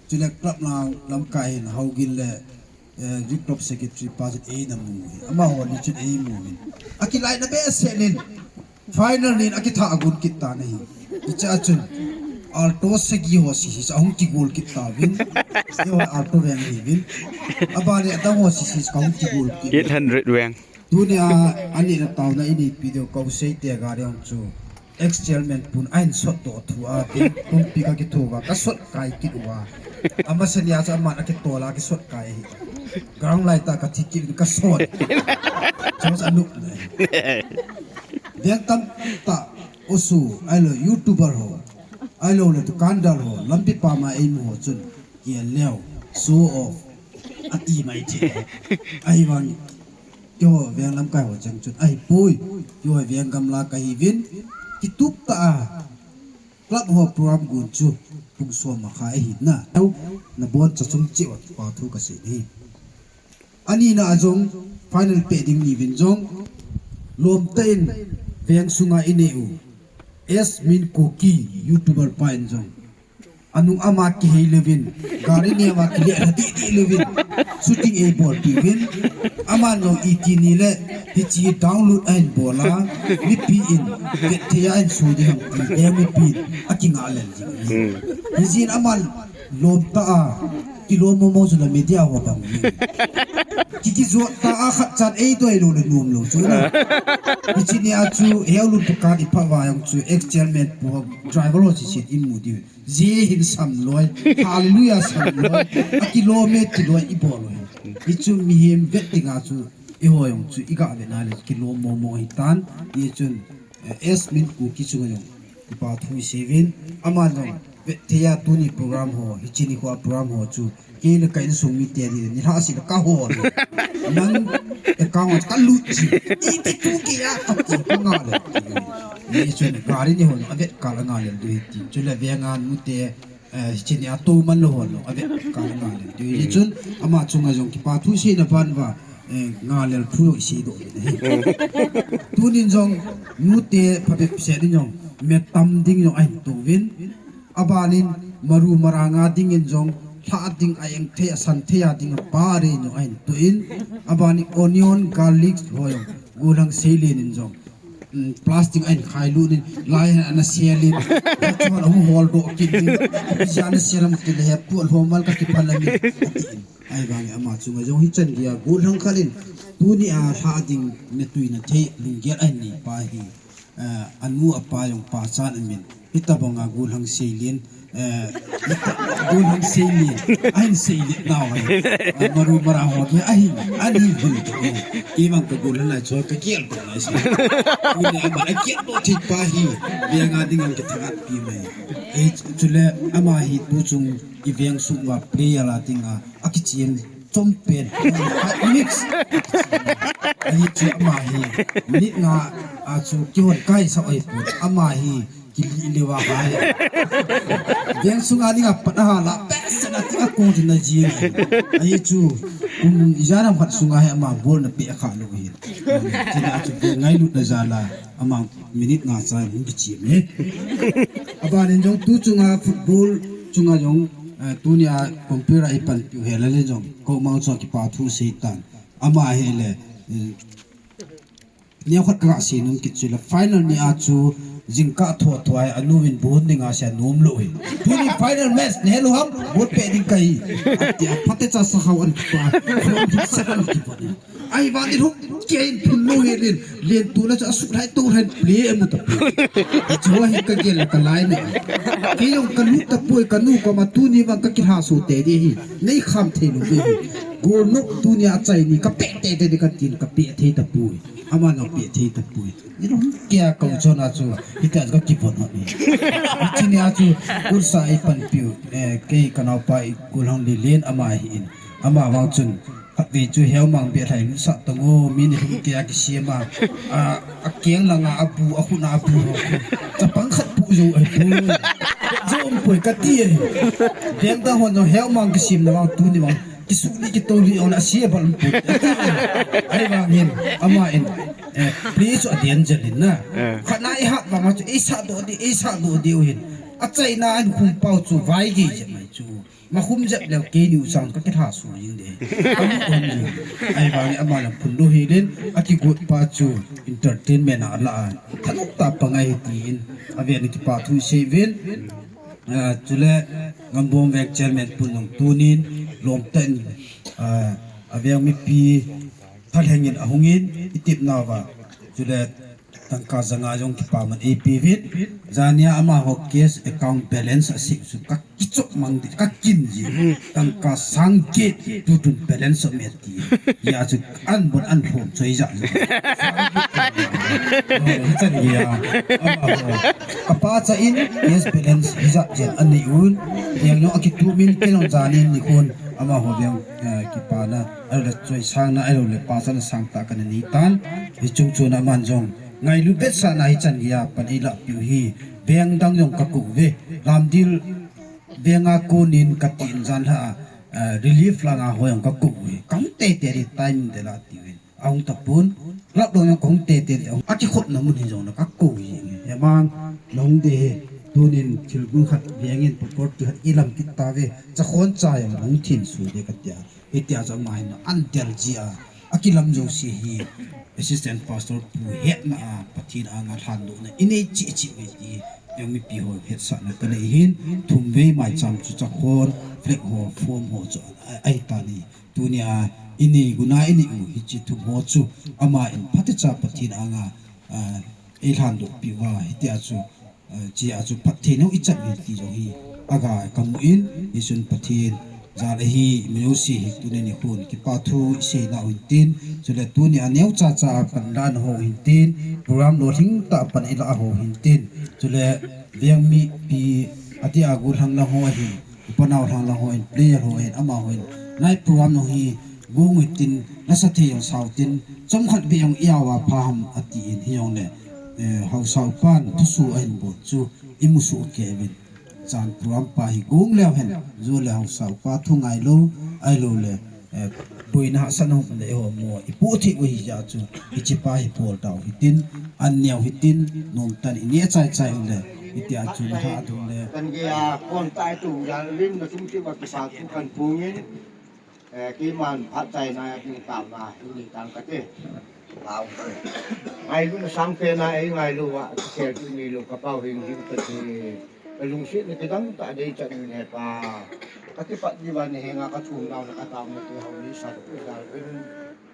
Chule club lang lamkai hin Haogin le, eh, youth club secretary pa chun eina mu hi. Amaho ni chun eimu hin. Akilaina behseh in. Final nin akitha agon kit tan ahi. Hichea chun Alto sagi ho sisi chu ahung kigol kit tauvin. Eiho Alto veng ahiuvin. Abana adang ho sisi chu kahung kigol kit. Eight hundred veng. Tunia anina taona ineipi diu kausei te gari hung chu. Ex chairman pun ahin sotdoh thu a, tin pumpi kakitho uva, kasot kai kit uva. Amasa nia chu aman akitol a kisot kai ahi. Ground lai tah kathi kit in kasot. Chu chu anop na. Veng tamtah, osu, ahilou YouTuber ho, ahiloule dukandar ho, lampi pama eimu ho chun, kial leu, show off, ati mai thei. Ahivang, keiho veng lamkai ho cheng chun, ahipoi, keiho veng gamla kahiuvin, kitup tah a, club ho program gon chu, pung som makhai ahi na. Naboncha chung cheh uva pathu kasei ahi. Anina a jong, final peh ding niuvin jong, lomtah in veng sunga inei u, S Min Kuki, YouTuber pa in jong, anung ama kihei leuvin, gari neo a kile lha didi leuvin, shooting eibolpeh uvin, aman jong iti nile, hiche download ahin bol a, mipi in, vet thei a ahin so ding ham ti, veng mipi in, akingah lel jing. Hijeh in aman, lomtah a, kilom momo chu la media ho bang hi. Ki, kijot tah a khat chan eidoi lou le nom lou chu na. Hiche nia chu, Heolun dukan iphat uva jong chu, ex chairman pu ho, driver ho chiset imu diu. Ji hin sam loi, hallelujah sam loi, akilom e ti loi ibol loi. Hichu mihem vet dinga chu, eiho jong chu, iga vet na le, kilom momo hitan, hichun, eh, S Min Kuki chunga jong, kipa thu isei uvin, ama jong, vet thei a tuni program ho, hiche nikho a program ho chu, kei le ka insung mite ni, nilhah seh le kahol. Nang account a kalut ji, iti thu kei a, kati kangah le. Hichun, gari ni ho jong, avet kal angah le diu hiti. Chule venga nute, eh, hiche nia tou man lou ho jong, avet kal angah le diu. Hichun, ama chunga jong, kipa thu seina ban uva, eh, ngah lel thu jong isei doh uvin ahi. Tunin jong, nute phabep seh in jong, metam ding jong ahin touvin. Abanin, maru maranga dingin jong, lha ding a eng thei, asan thei a ding a pare jong ahin toh in. Abanin, onion, garlic ho jong, golhang seilen in jong, um, plastic ahin khailut in, lai ana sel in, chuan ahung holdoh kit in, ipi jeh a ana sel ham tile, hepu alhomal kakiphan ahi, atin. Ahivangin ama chunga jong hichan geiya golhang khat in, tunia lha ding, natui nathei, lunggel ahin nei pa hi, eh, anu apa jong pachan amin. Hitobanga golhang seilen, eh, golhang seilen, ahin seilen nau ahi. Eh, maru marang ho kei ahin, ahin hil. Kei vang kagolhang lai chu kagel doh lai chu. Tuni ama kagel doh thei pa hi, venga dinga kithangatpi mai. Eh, chule ama hi tuchung iveng sung uva player a dinga, akichem chompen, mix. Ahi chu ama hi, minute nga a chu kihon kaisah ahipon, ama hi, kilih leuva hai. Veng sunga dinga pat ahal a, behseh a ti akong chu najing. Ahi chu, kum ijat ham khat sunga hi ama ball napeh khah lou ahi. Chuna chu ball ngailutna jal a, ama minute nga chan hung kichem e. Abanin jong tuchunga football chunga jong, eh, tunia compare a ipanpiu hel le jong, koumang chu kipa thu seitan. Ama hile, eh, neokhat kasei nom kit chu le final nia chu jingkah thotho a hi anuvin ball dinga asei nom lou hi. Tuni final match nahel u ham, ball peh ding kahi. Atia phatecha sakhao ahin kipa, khom hit sat ahin kipa. Ahivangin hung kei in phun lou helin, len tuna chu asuh lhai tou lhai play amu tapoi. Hiche hi kagel le kalai ne. Kei jong kalut tapoi, kanu koma tuni vang kakilhaso tei ding ahi. Neikham thei lou ding ahi. Golnop tunia achai ni kapeh tei tei ding katin kapeh thei tapoi. Aman apeh thei tapoi. Nilhum keiya kau chona chu, hitia chu kakivon hon hi. Hiche nia chu, kursa eipanpiu, eh, kei kanaopa i golhang Lelen ama ahin. Ama vang chun, khatvei chu Heumang beh lhai lusah tang o, mi nilhum keiya kisem a, a, akeng langa abu, akhut a abu ho. Chapang khat pu jou ahi pu. Jou umpoi kati ahi. Vengdang hon jong Heumang kisemna vang tuni vang. Kisuli kitoli ona sia bal pu. Ahivangin, ama in, eh, play chu aden jel in na. Eh. Khatna ihat vang chu, eisah doh ding, eisah doh ding u hin. Achaina ahin khum pau chu, vaigei jep mai chu. Makhum jep leu keini u chang kakilhaso jing ding. Amu kon jing. Ahivangin ama lang phun lou helin, akigot pa chu, entertainment a ala a. Thanop tah pa ngai tin, avel in kipa thu isei uvin. Ah, chule Ngambom Veng Chairman pun jong tunin lomtah in, ah, aveng mipi thalheng in ahungin itepnauva. Chule tangka janga jong kipaman eipeuvin. Jania amaho cash account balance asei chu kakichop mang ding, kakin ji. Tangka sang get tutun balance aum e. Hia chu an bon an lhom choi ja. Oh, hichan hia. Amaho. Kapa cha in, yes, balance hijat jen anei un. Yang jong akitup in kei jong janin nikhon. Amaho veng, eh, kipana. Ahilou le choisangna, ahilou le pachatna sangtah kana nei tan. Hiche chungchon a aman jong. Ngailut vetsahna hichan hia pan eilahpiu hi. Veng dang jong kakou uve. Lamdil venga konin katin jan lha a. Eh, relief langa ho jong kakou uve. Kahung teitei ding time dela tiuvin. Ahung tapon. Lap dong jong kahung teitei ding. Akikhopna mun hi jong na kakou hi. Hemang nahung ding hi. Tunin thilgon khat vengin property khat ilam kit tauve. Chakhon cha jong nahung thenso ding katia. Hitia chu ama hin ahin del ji a. Akilam jouse hi. Assistant Pastor pu hetna a. Pathen anga lhandohna inei cheh cheh uve ti. Jong mipi ho hetsahna kanei hin. Thumvei maicham chu chakhon. Flag ho, form ho chu a, ahitan ahi. Tunia, inei guna inei u, hiche thum ho chu, ama in phatecha Pathen anga, ah, eilhandoh piuva, hitia chu, ah, hichea chu phatthei nau ichan u ti jong hi, aga kamu in, hichun Pathen, jal ahi, mi jouse hi tunin nikhon, kipa thu isei nau hin tin, chule tunia neocha cha a pan lana ho hin tin, program lolhing tah a pan ila ho hin tin, chule veng mipi, atia golhang lang ho ahin, Upa nau lhang lang ho in, player ho in, amaho in, night program nung hi, gong u hitin, nasa thei jong sao tin, chomkhat beh jong i-au a pha ham atin, hijongle, eh, haosa upan, thuso ahin bol chu, imu soh kei uvin. Chan program pa hi gong leu hen, jo le haosa upa thu ngailou, ahilou le, eh, boina hahsatna hung um le eiho mo, ipoh thei u ahi jeh chun, hiche pa hi bol tau hitin, an neo hitin, nomtah in ineh chai chai u le, hitia chu nilhah ding le. Kan gei a kon tai tu jal lim na sum ti ba kisa tu kan pungin, eh, keiman phat chaina ding taona hi nei tan kate. Ngailu na sang pena ei ngailu a, kisel tu neilou ka pau hing hing kate. Ka lungsetna kidang tah dei chan in hepa. Ka kipat diu va nahenga ka thum nau na ka taona ti hou ni sa tu jal lim.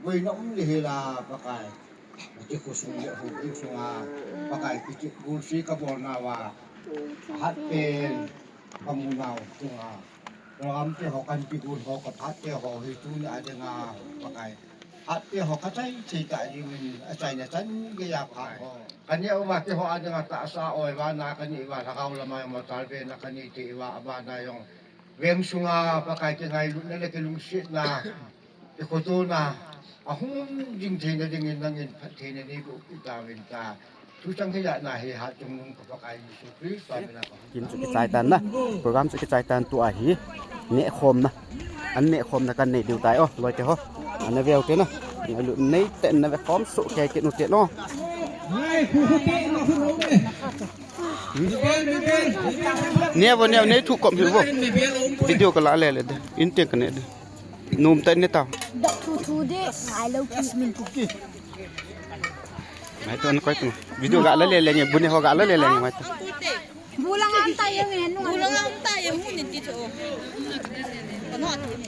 Boina um le hela Pakai. Kiti khosung le hou in sunga Pakai kiti gulsi ka bolna uva. Hat pen ka mu nau sunga. Program te ho kan kigul ho ka phat te ho hi tuni a dinga Pakai. Hat te ho ka chai chai ta ding in achaina chan gei a phat ho. Ka neh uva keiho a dinga tahsa oi uva na ka nei uva lhagao lama jong mo chal ve na ka nei thei uva abana jong. Veng sunga Pakai kingailutna le kilungsetna, kikhoto na, ahung jing theina dingin nangin phattheina neiboh peh tauvin ta. Thuchang hi jana hi hatchungnung ka Pakai Jesu Christa mina ka. Kin chu kichai tan na, program chu kichai tan tua hi, nehkhomna, an nehkhomna kan nei diu tai o, loi te ho, ana veu te na, ngailut nei te na ve khom soh kei kit u te no. Neo vo, neo, nei thu kom hi vo. Video ka la le le de. In tiang ka ne de. Nomtah in ne tau. Dok thu thu de, ngai lou ki min. Ngai to na koi tu. Video ga la le le nge, bu ne ho ga la le le nge, ngai to. Bu la ngam ta ye nge, nu. Bu la ngam ta ye, mu ni ti cho. Ka no tu ni.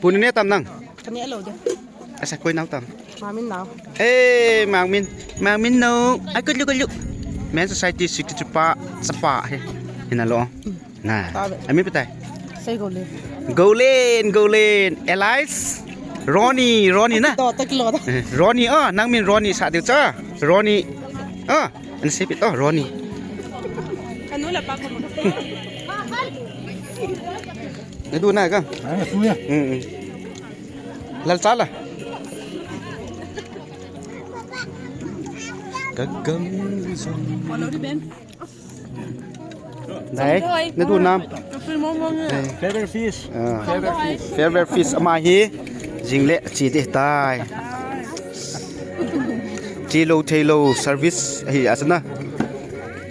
Pu neh tam nang. Ka neh lou de. Asa koi nau tam. Mangmin nau. Eh, Mangmin. Mangmin nau. Ai, kulu, kulu. Men Society sixty-two pa, sapa he. Hina lo. Na. Tabe. Ami petai. Sei Golen. Golen, Golen. Alias. Ronnie, Ronnie na. To, to kilo to. Eh, Ronnie, oh, nang min Ronnie sa diu cha. Ronnie. Oh, ana sei pi to, Ronnie. Kanu la pa ko. Nadu na ka? Ah, tu ya. Hmm. Lal chala. Gagam. Dai, nadu nam. Favorite fish. Ah. Favorite fish. Favorite fish ama hi jing le chi te tai. Chi lo thei lo service hi asana.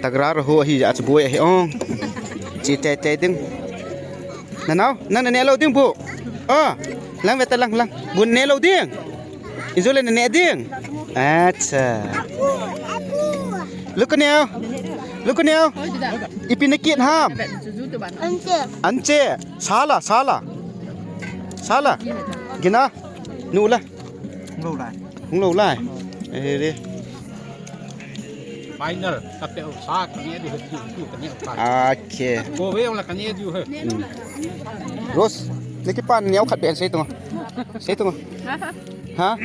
Tagra ro ho hi a chi boi hi ong. Chi te te ding. Nanao, nang neh lou ding bu. Oh, lang veta lang lang. Bu neh lou ding. Injo le neh ding. Acha. Look now. Look now. Ipi na kit ham. Anche. Anche. Sala, sala. Sala. Gina. Nu la. Hung lou lai. Hung lou lai. Eh, re. Final, ka pe sa ka neh di, di, di ka neh ka. Okay. Ko ve la ka neh di he. Hmm. Rose, naki pan neo khat ben sei tu. Sei tu. Ha?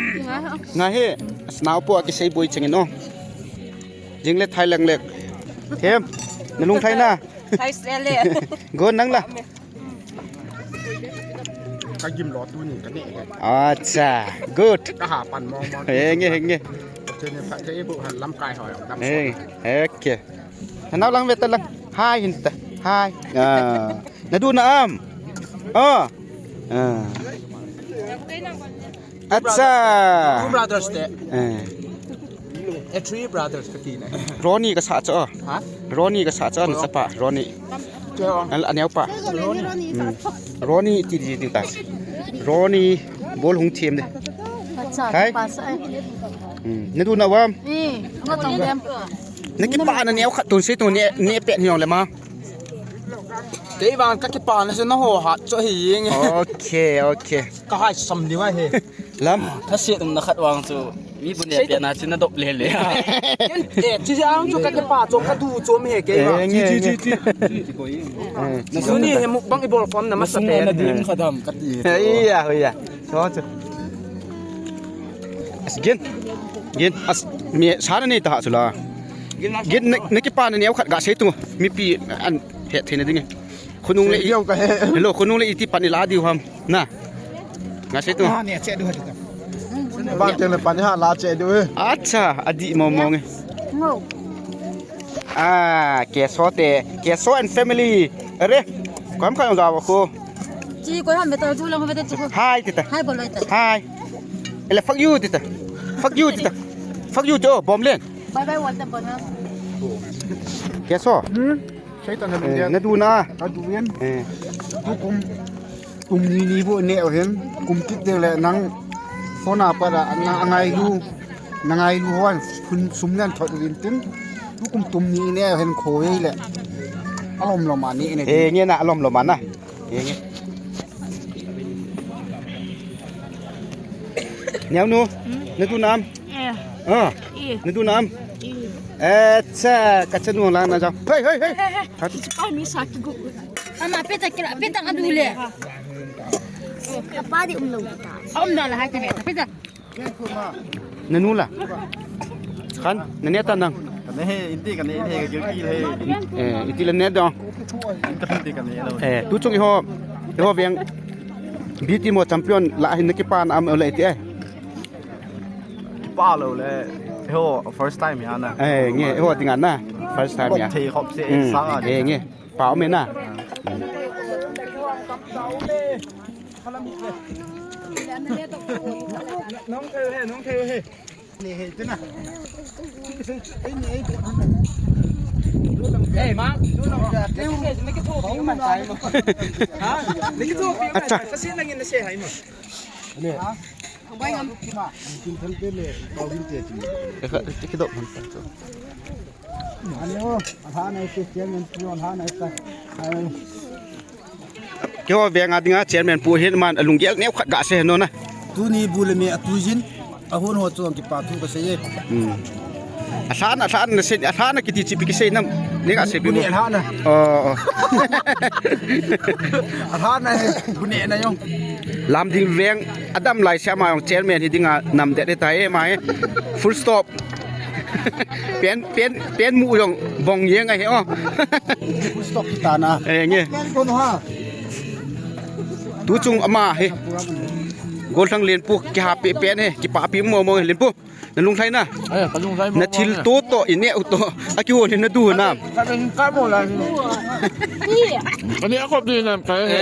Nga he. As nau po aki sei boi chengin o. Jing le thai lang le. Them. Na lung thai na. Thai se le. Go nang la. Ka gim lo tuni ka neh he. Acha, good. Ka ha pan mong mong. Henge, henge. Tuni phat thei bu han lamkai ho dam. Henge, okay. Hanau lang veta lang. Hai hin ta. Hai. Ah. Nadu na am. Oh. Ah. Acha. Two brothers te. Eh. Eh, three brothers kati na. Ronnie kasa cha. Ha? Ronnie kasa cha na chapa. Ronnie. Kya? Al aneo pa. Ronnie. Hmm. Ronnie ti ti ti ta. Ronnie bol hung thiem de. Acha. Hai? Kipasa e. Hmm. Nadu na vam. Eh, nga tong dem. Naki pa na neo khat tun sei tu ne ne pe ni le ma. Kei vang ka kipa na se na ho hat cho hi yeng. Okay, okay. Ka hai sam di wa he. Lam. Tha se tum na khat vang chu. Mi bu ne pe na chu na dop le le. Ken te chi ang chu ka kipa chu ka du chu mi he kei vang. Eh, nge, nge. Chi, chi, chi. Eh, na suni he mukbang i bol phone na masa pe. Na sung na din kha dam ka ti. Iya, iya. So chu. As gin. Gin. As mi sa na ni ta ha chu la. Gin na, na kipa na neo khat ga sei tu. Mipi an he thei na ding. Khonung le i. Hello, khonung le iti pan i la diu ham. Na. Nga sei tu. Ah, ne che du ha tu. Ba te le pan ha la che du. Acha, adi mo mo nge. Ngo. Ah, Keso te. Keso and family. Are. Kam ka jong ja ko. Chi ko ham beta chu lang beta chu. Hai tita. Hai boloi ta. Hai. Ele fuck you tita. Fuck you tita. Fuck you jo bom len. Bye bye wal ta bona. Keso. Hmm. Seitan na. Eh, na du na. Ka du yen. Eh. Tukum tum ni ni bu ne o hin. Kum kit de le nang. Phone a pa da nang angai lu. Nang ai lu hon. Kun sum nan thot rin tin. Tukum tum ni ne o hin kho le. Alom lom ani ne. Eh, nge na alom lom ana. Nge, nge. Neo nu, hmm? Na du nam? Eh. Ah, eh. Na du nam? Eh. Eh, cha, ka cha nu lang na jao. Hei, hei, hei. Hei, hei, hei. Ai, mi sa ki gu. Ama, peta kira, peta adu le. Apa di um lo ta. Um na la hai ta, peta. Na nu la? Khan, na ne ta nang? Ka ne he, inti ka ne he, ka gil ki he. Eh, iti la ne dong. Inti ka ne lo. Eh, tu chung i ho, i ho veng. B T mo champion la hin na kipan am le ti eh. Pa lo le. Ho, first time ya na. Eh, nge, ho ting an na. First time ya. Thei khop se. Hmm, sa. Eh, nge. Pa me na. Nong thei he, nong thei he. Ni he tu na. Ei, ma. Ha? Ni ki tu pi ma. Acha. Kasi lang in na se hai ma. Ne. Ang bai ngam. Kin thal pe le, pau gin te. Ka, ka, ka, ka, Ani o, alha nai te, chairman pu alha nai ta. Ai. Keiho venga dinga chairman pu hin aman alunggel neo khat gasei hih un na. Tuni bu le me atuijin, ahon ho chunga kipa thu kasei e. Hmm. Alhan, alhan nasei, alhan kiti chu ipi kisei nam. Nei gasei peh. Bu ne alhan na. Oh, oh. Alhan na he, bu ne na jong. Lamding veng adam laisea ama jong chairman hi dinga namdet ahitai ama hi. Full stop. Pen, pen, pen mu jong bong jeng ahi o. Full stop kita na. Eh, nge. Pen kono ha. Tuchung ama hi. Golthang Lenpu kihahpi pen hi, kipapi momo Lenpu. Nalung lhai na. Eh, kalung lhai mo. Nathil to to, ineh u to. Akihon hi nadu na. Kani akop ni nam kai he.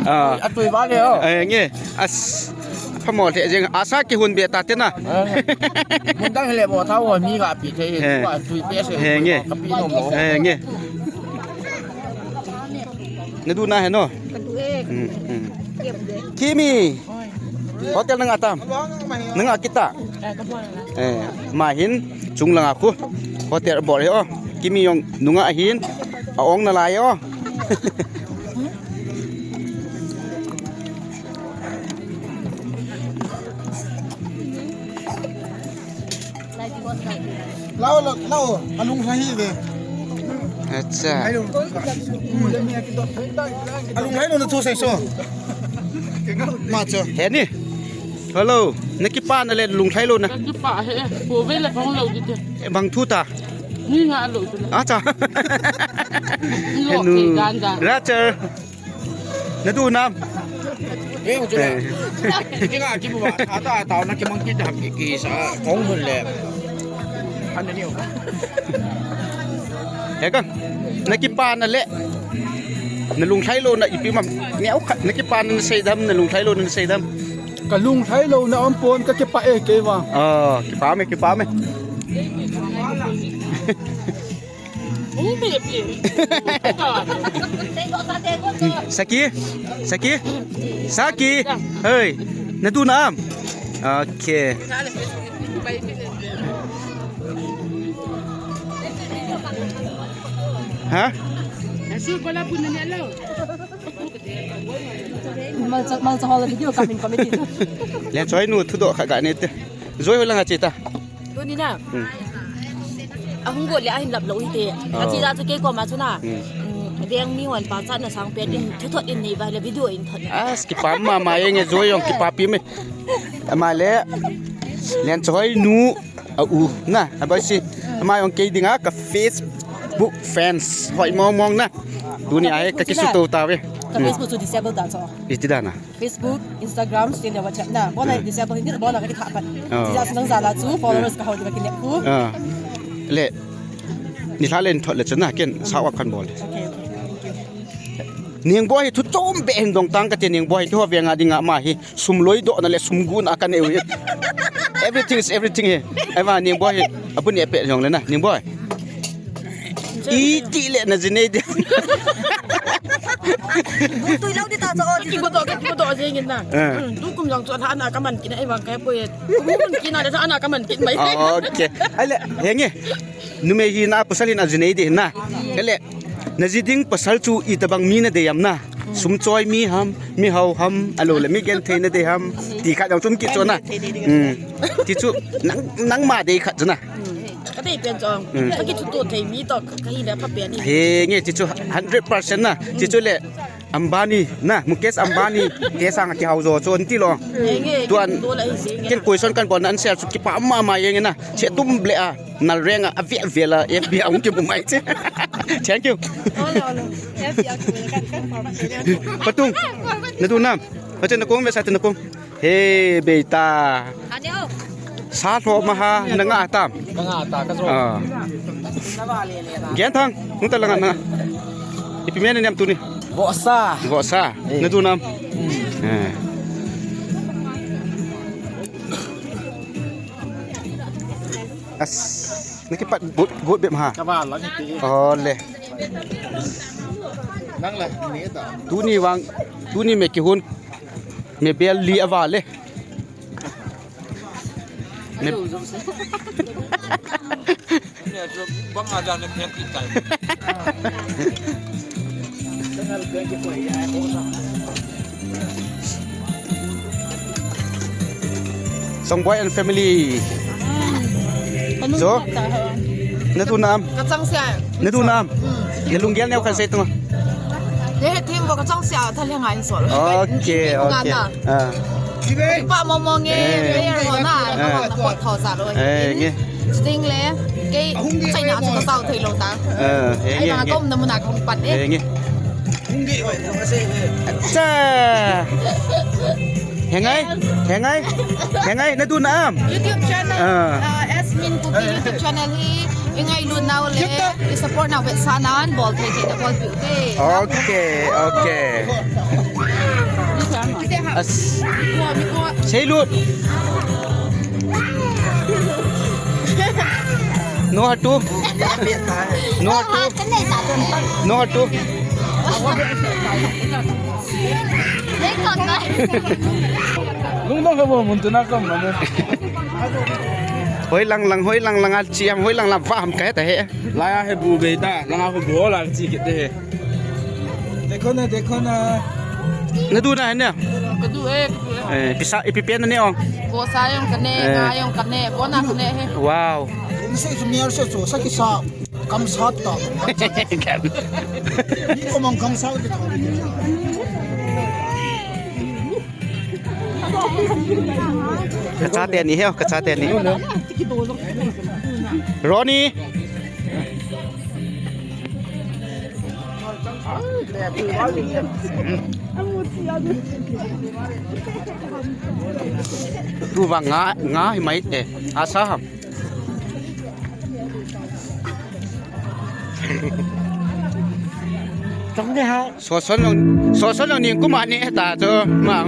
Ah. Atui vale o. Eh, nge. As. Phamo lheh jeng. Asa kihon be tate na. Mun dang le mo thao mi ga pi thei. Eh. Atui pe se. Eh, nge. Kapi nom lo. Eh, nge. Nadu na he no. Kadu e. Hmm, hmm. Kimi. Hotel nanga tam? Nanga kita? Eh, ama hin chung langa khu hotel abol hi o. Kimi jong nunga ahin, aong nalai o. Lao, lao, lao, alung lhai hi ve. Acha. Alung lhai lou na thu sei so. Ma cho. He ni. Hello. Nakipana le lunglhai lou na. Nakipah e. Ko ve le bang lou di te. Bang thu ta. Ni nga lou tu. Acha. Lo ke dan dan. Roger. Nadu nam? Eh, ujula. Eh. Kinga kibu ba. Ata ata na kimang kita ki ki sa kong hun le. Ane ni o. He kang. Nakipana le. Nalunglhai lou na ipi mam. Neo khat nakipana nasei dam, nalunglhai lou na nasei dam. Kalunglhai lou na aum pon kakipah e kei vang. Oh, kipah me, kipah me. Saki? Saki? Saki? Hei, nadu nam? Okay. Ha? Malcha, malcha hol video coming committee. Lenchoi nu thudoh khat ga ne te. Joi ho langa che ta. Tuni na. Hmm. Ahung go le ahin lap lou hite. Oh. Achi ja chu kei koma chu na. Hmm. Hmm, veng mi hon pachatna sang pen in, hmm, thuthot in nei ba le video in thot. As, kipah mama jeng e, Joi jong kipapi me. Ama le Lenchoi nu a u na, abai si. Ama jong kei dinga ka Facebook fans hoi mong mong na. Tuni a hi ka kisuto tauve. Ka, hmm, Facebook chu disable da cho. Iti dan a? Facebook, Instagram, sila WhatsApp na. Bona, hmm, disable hindi, bona ka kitha pat. Oh. Sila sunang jala chu, followers, hmm, ka hau di ka kinep ku. Ah. Le, nilhah le nthot le chun na, ken, hmm, sawa kan bol. Okay, okay. Thank you. Ningboi hi thu chom be hin dong tang kate, Ningboi hi thu venga dinga ama hi sum loidoh na le sum gu na ka neiu hi. Everything is everything hi. Ava Ningboi hi abu ne pe jong le na, Ningboi. Iti le na jinei de. Butui lou di ta cho. Kibuto, kibuto jeng in na. Eh. Hmm, tukum jong chu alhah na kaman kit na, ivang kai poi. Kum kit na le alhah na kaman kit mai. Okay. Ai le, henge. Numei hina, pasal hina jinei de na. Kale. Naji ding pasal chu itobang mi nadei ham na. Sum choi mi ham, mi hao ham, alou le mi genthei nadei ham. Ti khat jong chun kit chu na. Hmm. Ti chu nang, nangma dei khat chu na. Ka dei pen chong. Hmm. Ka kithuto thei mi to ka hi le pha pen ni. Henge, ti chu hundred percent na. Ti chu le Ambani na, Mukesh Ambani te sanga kihao jo chu nti lo. Henge, tuan, kithuto la hi se nge. Ken question kan bol na answer chu kipah mama jeng na. Che tum le a, nal reng a, avel vel a, F B a hung kimu mai che. Thank you. Olo, olo. F B a kimu kan, kan form. Patung. Nadu nam? Patung na kong ve sa te na kong. He, beita. Ane o. Sa lho ma ha, nanga tam? Nanga ta, ka jo. Ah. Genthang, hung ta langa na. Ipi mena niam tuni? Vohsa. Vohsa. Eh. Nadu nam? Hmm. Eh. As, nakipat got, got bep ha. Ka val lang ti. Oh, le. Nang la, ni ta. Tuni vang, tuni me kihon. Me bel li ava le. Me bang aja ne pek kitai. Songboy and family. Kanu Jo? Kata ho. Natu nam. Kachang sia. Natu nam. Hmm. Nalunggel neo kan sei tung. Ye, team bo kachang sia, thal ngai sol. Okay, okay. Ngana. Ah. Kipa mo mo nge, eh, player ho na, eh, na pot tho sa lo. Eh, nge. Sting le, kei, China chu ka sau thei lo ta. Eh, eh, nge, nge. Ai, na kom na muna ka hung pat e. Eh, nge. Acha. Hengai, hengai, hengai, natu nam. YouTube channel, ah, ah, Asmin Kuki YouTube channel hi, i ngailut nau le, i support nau vetsahnan, bol thei thei na bol piu te. Okay, okay. As. Seilut. No hatu. No hatu. No hatu. Lungdong ka bo mun tuna kam na mo. Hoi lang lang, hoi lang lang, al chiam, hoi lang lang, va ham ka he ta he. Laya he bu be ta, lang a bu ho la chi kit he. Dekho na, dekho na. Natu na hai na? Kadu e, kadu e. Eh, kisa, ipi pen na ne ong? Ko sa jong kane, eh, nga jong kane, ko na kane he. Wow. Kum se su miar se su, sa kisa, kam sa ta. Kam. Ni ko mang kam sa ta. Kacha teni he, kacha teni. Ronnie. Tu vang nga, nga hi mai te. Asa ham. Chong de ha. Soson long, soson long ning kuma ne ta cho ma.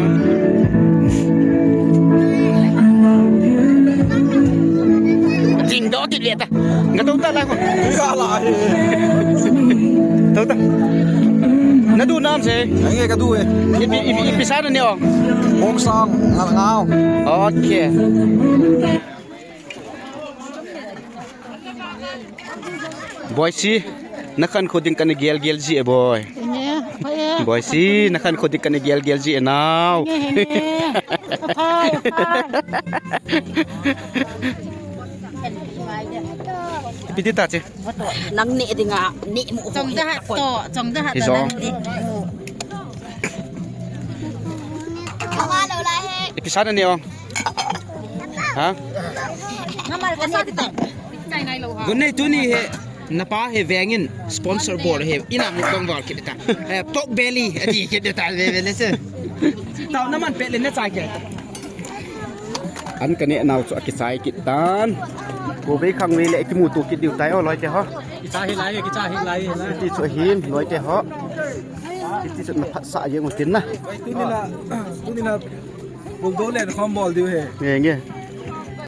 Jing do kit le ta. Nga to ta la ko. Ka la he. To ta. Natu nam se. Nge kadu e. Ipi, ipi, ipi sa na ne ong? Hong sang, nga, ngao. Okay. Boisi, na khankho ding kana gel gel ji e boi. Nge, pa e. Boisi, na khankho ding kana gel gel ji e nao. Nge, nge. Apai, apai. Piti ta che. Nang ne dinga, ne mu. Chong da hat to, chong da hat to nang di. Ipi sa na ne ong? Ha? Gunei tuni he, napa he vengin sponsor bol he, ina mu kong bol kit ta. Eh, pork belly, ati kit ta, ve, ve, le se. Tao naman pet le na chai kit. An kane nau chu akichai kit tan. Ko vei khang vei le kimuto kit diu tai o loi te ho. Kichai hi lai, kichai hi lai, lai. Ti chu hin loi te ho. Ti chu na phat sa jeng u tin na. Tuni na, tuni na. Bulldog le khom bol diu he. Nge, nge.